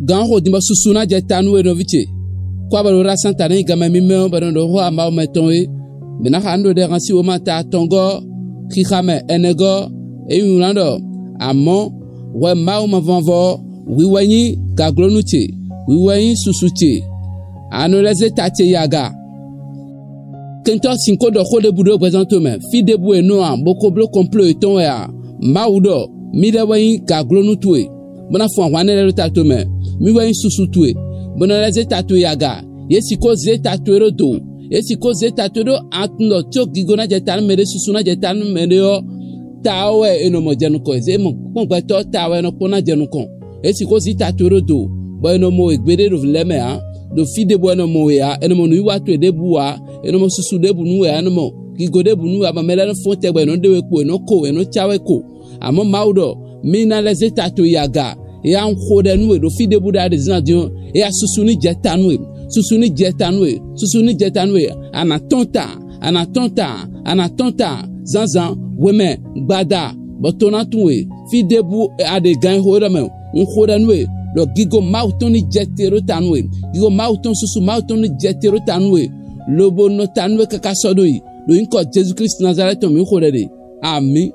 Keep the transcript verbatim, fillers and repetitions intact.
Gan xo din bɔ susu na jɛ ta nu we nɔvi ce. Kɔ abɔ ɖo ɖa santa ne yi gamɛ mi mɛ o bɛ nɔ ɖo xo amawo mɛ tɔn we. Mɛ na xa nu ɖo ɖe hàn si wo ma ta atɔngɔ. Xixa mɛ ɛnɛgɔ. Eyi wuna ɖɔ amɔ wɛ Mawu mavɔmavɔ wiwɛ nyi gaglonu ce, wiwɛ nyi susu ce. Anɔ lɛ ze ta ce yi aga. Kɛntɔ sin ko ɖɔ xo ɖebu ɖo gbɛzan to mɛ. Fi ɖebu e nɔ a bo ko blo kɔnplo etɔn wɛ a. Mawu ɖɔ mi lɛ wɛ nyi gaglonu towe. Bɔ na fun ahwan ne lɛ ɖo ta to mɛ. Mi wɛ nyi susu towe. Bɔ na lɛ ze ta towe yi aga. Ye si ko ze ta towe ɖo do. Ye si ko ze ta towe ɖo atun ɖɔ tso gigo na jɛ ta nu mɛ ɖe susu na jɛ ta nu mɛ ɖe ɔ. Ta wɛ enɔ mɔ jɛnukɔn. Ze mɔ kpɔn gbɛtɔ ta wɛ enɔ kpɔn na jɛnukɔn. Esi ko zi ta towe ɖo do, bɔ enɔ mɔ we gbeɖe ɖo lɛ mɛ a, ɖo fi ɖebu enɔ mɔ we a, enɔ mɔ nu yi wa towe ɖebu a, enɔ mɔ susu ɖebu nu we a, enɔ mɔ gigo ɖebu nu we a, bɔ mɛ lɛ nɔ fɔn tɛgbɛ, enɔ ɖe we kpo, enɔ ko, enɔ tsa we ko. Amɔ Mawu ɖɔ mi na lɛ ze ta towe yi aga. Eya n xo ɖɛ nu we ɖo fi ɖebu ɖa ɖe zina diɔ. Eya susu ni jɛ ta nu we, susu ni jɛ ta nu we, susu ni jɛ ta nu we. Ana tɔn ta, ana tɔn ta, ana tɔn ta. Zanzan, wemɛ, gbada, bɔ to na tun we. Fi ɖebu a ɖe gan xo ɖe mɛ, n xo ɖɛ nu we. Ɖɔ gigo Mawu tɔn ni jɛ te ɖo ta nu we. Gigo Mawu tɔn, susu Mawu tɔn ni jɛ te ɖo ta nu we. Lobo nɔ ta nu we kaka sɔ ɖo yi. Ɖo yinkɔ Jesu Kristi Nazarɛti tɔn mi xo ɖɛ ɖe. Ami.